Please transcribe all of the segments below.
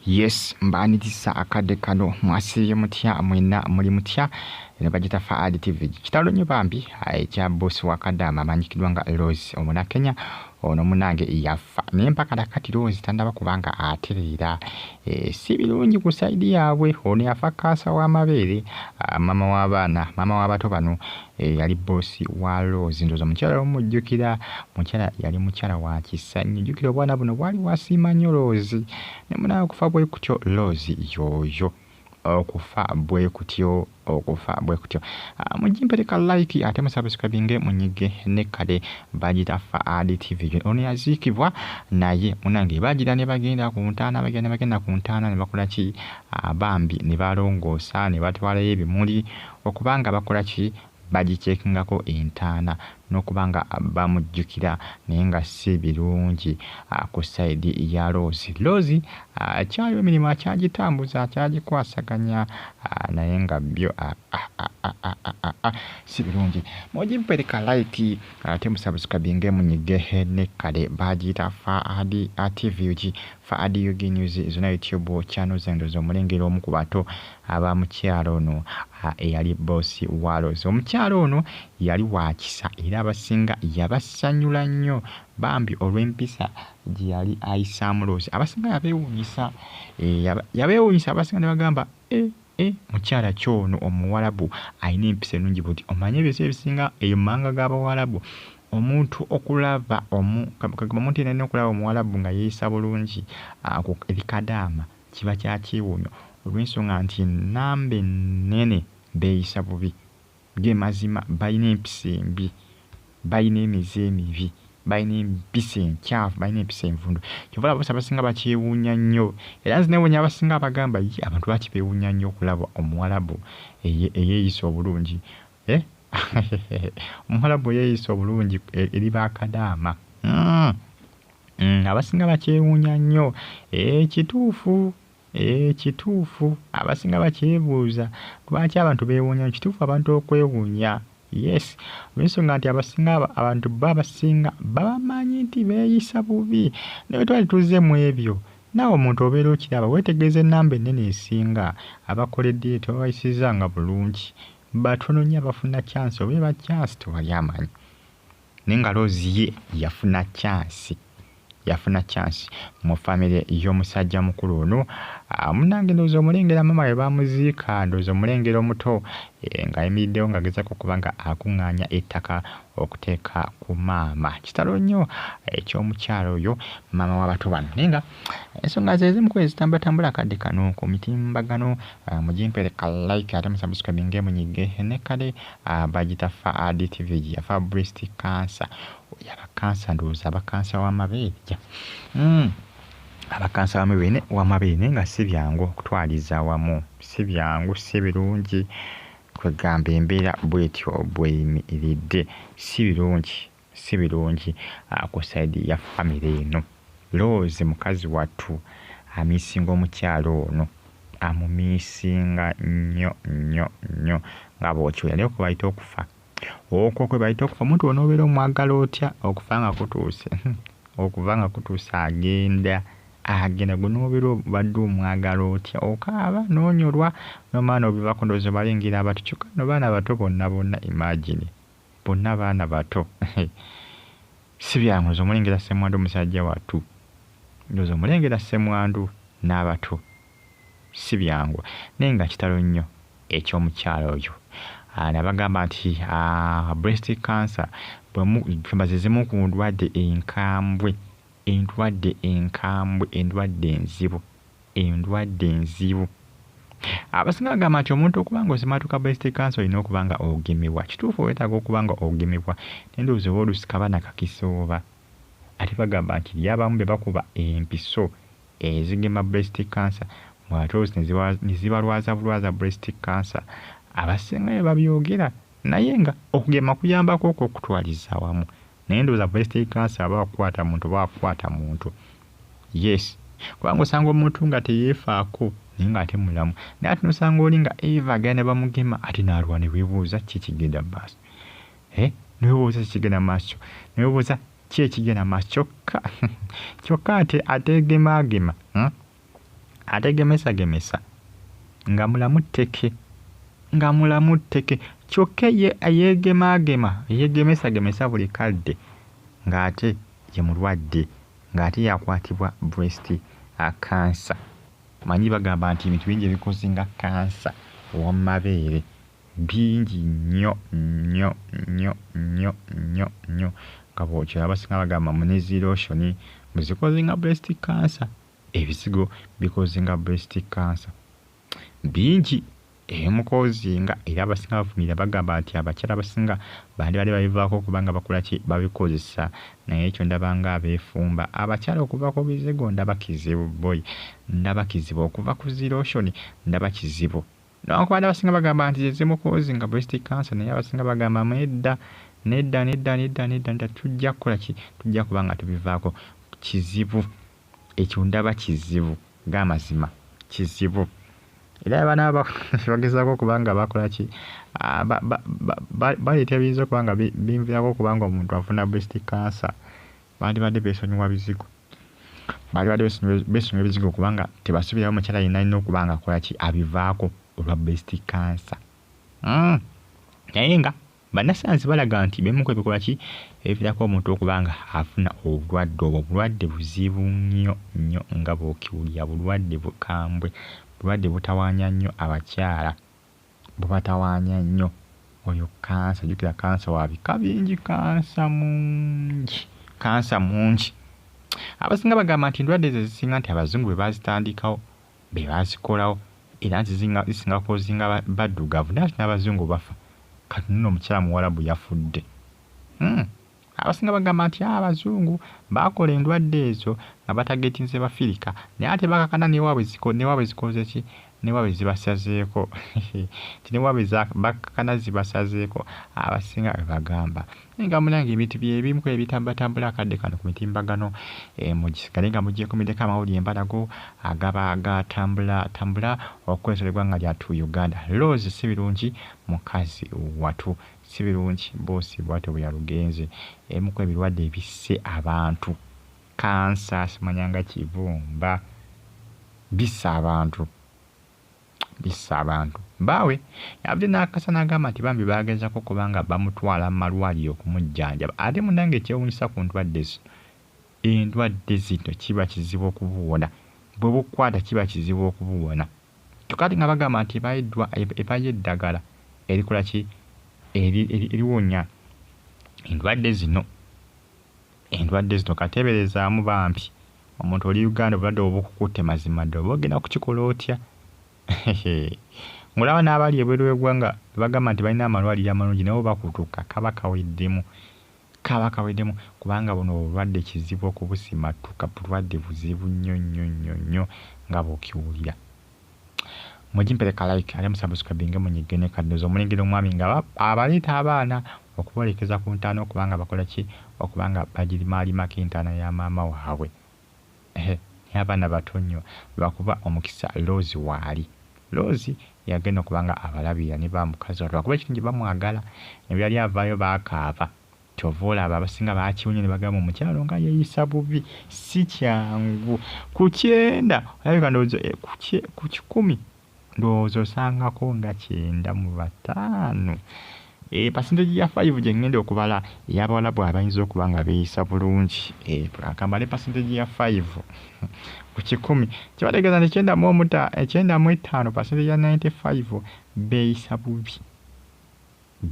Yes, mbaaniriza akadde kano. Mwasiibye mutya mwenna, muli mutya? Eno bagita Faad TV. Kitalo nnyo bambi ekya bosi wa Kadaama amanyikiddwa nga Rose Omunakenya. Ono munange yafa naye mpaka nakati Rose tannaba kubanga atereera. Si birungi ku sayidi yaabwe. Ono yafa kansa w'amabeere, maama w'abaana, maama w'abato bano yali bosi wa Rose. Ndowooza mukyala omujjukira, mukyala yali mukyala wa kisa nnyo. Jjukira obwana buno bwali bwasiima nnyo Rose. Ne munange okufa bwe kutyo Rose y'oyo. Okufa bwe kutyo, okufa bwe kutyo. Mugimpereka like ate musubscribinge munyige ne kale bagita Faad TV. Ono yaziikibwa naye munange bagira ne bagenda ku ntaana, bagenda ne bagenda ku ntaana ne bakola ki? Bambi ne balongoosa ne batwalayo ebimuli okubanga bakola ki? Bagikyekingako entaana n'okuba nga bamujjukira, naye nga si birungi ku sayidi ya Rose. Rose akyaliwo emirimu akyagitambuza, akyagikwasaganya, naye nga byo si birungi. Mugimpereka like ate musubscribinge munyige ne kale bagiyita Faad TV UG, Faad UG News zonna YouTube channel zange. Ndowooza omulengera omu ku bato aba mukyala ono eyali bosi wa Rose. Omukyala ono yali wa kisa era abasinga yabasanyula nnyo bambi olw'empisa gye yali ayisaamu Rose. Abasinga yabeewuunyisa, yabeewuunyisa abasinga ne bagamba mukyala ki ono Omuwarabu alina empisa ennungi bw'eti. Omanyi ebiseera ebisinga eyo mu mawanga g'Abawarabu omuntu okulaba omuntu yenna okulaba Omuwarabu nga yeeyisa bulungi eri Kadaama kiba kya kyewuunyo olw'ensonga nti ennamba ennene beeyisa bubi. Ge mazima balina empisa embi, balina emize emibi, balina empisa enkyafu, balina empisa envundu. Kyova olaba abasinga bakyewuunya nnyo. Era nze neewuunya abasinga abagamba ye abantu lwaki beewuunya nnyo okulaba Omuwarabu eyeeyisa obulungi. Omuwarabu eyeeyisa obulungi eri ba Kadaama. Abasinga bakyewuunya nnyo. Kituufu, kituufu abasinga bakyebuuza lwaki abantu beewuunya. Kituufu abantu okwewuunya, yes, olw'ensonga nti abasinga abantu bo abasinga babamanyi nti beeyisa bubi. Naye bwe twali tuzze mu ebyo, naawe omuntu obeera okiraba weetegereza ennamba ennene esinga abakoledde tebabayisizza nga bulungi. Batono nnyo abafuna chance, oba eba chance tewali amanyi. Naye nga Rose ye yafuna chance, yafuna chance mu famire y'omusajja mukulu ono. Munnange ndowooza omulengera maama we baamuziika, ndowooza omulengera omuto ng'ayimiriddewo ng'agezaako okuba nga akuŋŋaanya ettaka okuteeka ku maama. Kitalo nnyo eky'omukyala oyo maama w'abato bano. Naye nga ensonga ze zimu ku ezitambulatambula akadde kano ku mitimbagano. Mugimpereka like ate musubscribinge munyige ne kale bagita Faad TV. Yafa breast cancer. Yaba kansa, ndowooza aba kansa w'amabeere. Aba kansa w'amabeere naye nga si byangu okutwaliza awamu, si byangu, si birungi. Kwegamba embeera bw'etyo bw'eyimiridde, si birungi, si birungi ku sayidi ya famire eno. Rose mukazi wattu amissinga omukyala ono, amumissinga nnyo nnyo nnyo nga bw'okiwulira. Naye kwe bayita okufa, okwo kwe bayita okufa. Omuntu bw'onoobeera omwagala otya, okufa nga kutuuse, okufa nga kutuuse agenda, agenda. Gwe n'obeera obadde omwagala otya, okaaba n'onyolwa n'omala n'obivaako. Ndowooza obalengera abato, kyokka nno baana bato bonna bonna, imagine bonna baana bato. Si byangu. Ndowooza omulengera ssemwandu musajja wattu, ndowooza omulengera ssemwandu n'abato, si byangu. Naye nga kitalo nnyo eky'omukyala oyo. Nabagamba nti breast cancer ze zimu ku ndwadde enkambwe, endwadde enkambwe, endwadde enzibu, endwadde enzibu. Abasinga bagamba nti omuntu okuba nga osimatuka breast cancer olina okuba nga ogemebwa. Kituufu, weetaaga okuba nga ogemebwa, naye ndowooza oba oluusi kaba nakakisa oba. Ate bagamba nti eri abamu be bakuba empiso ezigema breast cancer, ate oluusi ne zibalwaza bulwaza breast cancer. Abasinga bye babyogera, naye nga okugema kuyambako okwo okutwaliza awamu. Naye ndowooza breast cancer aba wakukwata muntu, oba wakukwata muntu. Yes, kubanga osanga omuntu nga teyeefaako naye ng'ate mulamu, naye ate n'osanga oli nga eva agenda ne bamugema ate n'alwala, ne weebuuza ki ekigenda mu maaso. Ne weebuuza ki ekigenda mu maaso, ne weebuuza ki ekigenda mu maaso. Kyokka kyokka ate ateegemaagema. Ategemesagemesa nga mulamu tteke, nga mulamu tteke, kyokka ye eyeegemaagema, eyeegemesagemesa buli kadde ng'ate ye mulwadde, ng'ate yakwatibwa breast cancer. Omanyi bagamba nti ebintu bingi ebikozinga kkansa ow'omu mabeere bingi nnyo nnyo nnyo nnyo nnyo nnyo nga bw'okiraba. Abasinga bagamba mbu ne zi lotion mbu zikozinga breast cancer, ebizigo bikozinga breast cancer, bingi ebimukozinga. Era abasinga bavumirira bagamba nti abakyala abasinga bandibadde babivaako kubanga bakola ki, babikozesa. Naye ekyo ndaba nga abeefumba. Abakyala okuva ku bizigo ndaba kizibu boy, ndaba kizibu. Okuva ku zi lotion ndaba kizibu. Newankubadde abasinga bagamba nti ze zimukozinga breast cancer, naye abasinga bagamba nedda nedda nedda nedda nedda nedda, tujja kukola ki, tujja kuba nga tubivaako. Kizibu ekyo, ndaba kizibu g'amazima, kizibu. Era abaana bagezaako okuba nga bakola ki, baleeta ebiyinza okuba nga binviirako okuba nga omuntu afuna breast cancer. Bandibadde beesonyiwa bizigo, bandibadde beesonyiwa ebizigo kubanga tebasuubirayo mukyala yenna alina okuba nga akola ki, abivaako olwa breast cancer. Naye nga bannassaayansi balaga nti bimu ku ebikola ki ebiviirako omuntu okuba nga afuna obulwadde obwo. Obulwadde buzibu nnyo nnyo nga bw'okiwulira, bulwadde bukambwe, bulwadde butawaanya nnyo abakyala, bubatawaanya nnyo. Oyo kkansa, jjukira kkansa wa bika bingi, kkansa mungi, kkansa mungi. Abasinga bagamba nti endwadde ezo ezisinga nti abazungu be baazitandikawo, be baazikolawo, era nti zisinga kukozinga baddugavu, naye ate n'abazungu bafa. Kati nno omukyala Muwarabu yafudde. Abasinga bagamba nti abazungu baakola endwadde ezo nga batagetinze Bafirika, naye ate bakakana newaabwe zikoze ki, newaabwe zibasazeeko nti newaabwe bakakana zibasazeeko, abasinga bwe bagamba. Naye nga munnange ebintu bye bimu ku ebitambulatambula akadde kano ku mitimbagano, mugisigale nga mugyekuumiddeko amawulire embalago agaba gatambula tambula okwetooloola eggwanga lyattu Uganda. Rose si birungi mukazi watu, si birungi boosi bw'atyo bwe yalugenze. Ebimu ku ebirwadde ebisse abantu, kkansa, simanyanga kibumba, bisse abantu, bisse abantu. Bbaawe yavudde n'akakasa n'agamba nti bambi baagezaako okuba nga bamutwala mu malwaliro okumujjanjaba. Ate munnange ekyewuunyisa ku ndwadde zino, endwadde zino kiba kizibu okubuwona, bwe bukukwata kiba kizibu okubuwona. Kyokka ate nga bagamba nti ebayo eddagala erikola ki, eriwonya endwadde zino, endwadde zino. Kateeberezaamu bambi omuntu oli Uganda obulwadde obwo bukukutte mazima ddala oba ogenda kukikola otya? Ng'olaba n'abali ebweru w'eggwanga bagamba nti balina amalwaliro amalungi nabo bakutuka kaba kaweddemu, kaba kaweddemu kubanga buno obulwadde kizibu okubusimattuka, bulwadde buzibu nnyo nnyo nnyo nnyo nga bw'okiwulira. Mugimpere ka like ate musubscribinge munyige ne kaddozi. Omulengera omwami nga abaleeta abaana okuboolekeza ku ntaana okuba nga bakola ki, okuba nga bagirimaalimako entaana ya maama waabwe. Naye abaana bato nnyo lwakuba omukisa Rose waali. Rose yagenda okuba nga abalabirira ne ba mukazi wattu lwakuba ekirungi bamwagala, ne bwe yali avaayo baakaaba. Ky'ova olaba abasinga baakiwunye ne bagamba omukyala nga yeeyisa bubi, si kyangu. Ku 90 olabika ndowooza ku 100 ndowooza osangako nga 95. Percentage ya 5 gye ŋŋenda okubala ey'abawalabu abayinza okuba nga beeyisa bulungi. Ka mbale percentage ya 5 ku 100 kibategeeza nti 95, percentage ya 95 beeyisa bubi,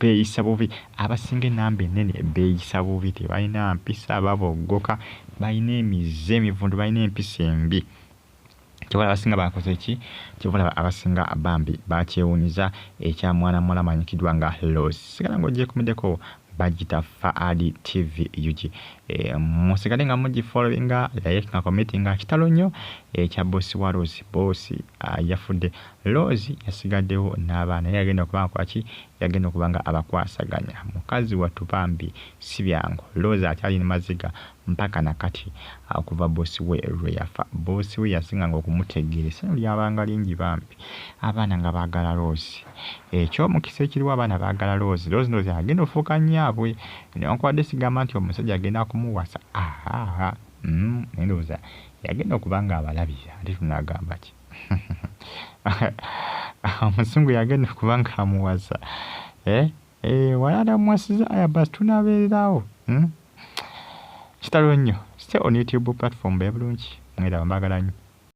beeyisa bubi. Abasinga ennamba ennene beeyisa bubi, tebalina mpisa, baboggoka, balina emize emivundu, balina empisa embi. Kyova olaba abasinga bakoze ki, kyova olaba abasinga bambi bakyewuunyiza ekya mwana muwala amanyikiddwa nga Rose. Sigala ng'ogyekuumiddeko, bagiyita Faadi TV UG. Musigale nga mugifollowinga, like nga commentinga. Kitalo nnyo ekya boosi wa Rose, boosi yafudde, Rose yasigaddewo n'abaana, naye yagenda okuba nga akola ki, yagenda okuba nga abakwasaganya. Mukazi wattu bambi si byangu, Rose akyali mu maziga mpaka na kati okuva boosi we lwe yafa. Boosi we yasinganga okumutegeera, essanyu lyabanga lingi bambi, abaana nga baagala Rose. Eky'omukisa ekiriwo abaana baagala Rose, Rose ndowooza agenda ofuuka nnyaabwe, newankubadde sigamba nti omusajja agenda kumuwasa, naye ndowooza Yagenda okuba nga abalabira, ate tunagamba ki? Omuzungu yagenda okuba nga amuwasa. Eh? Eh, wala amuwasiza, aya basi tunabeererawo. Kitalo nnyo. Stay on YouTube platform, be bulungi. Mweraba, mbagala nnyo.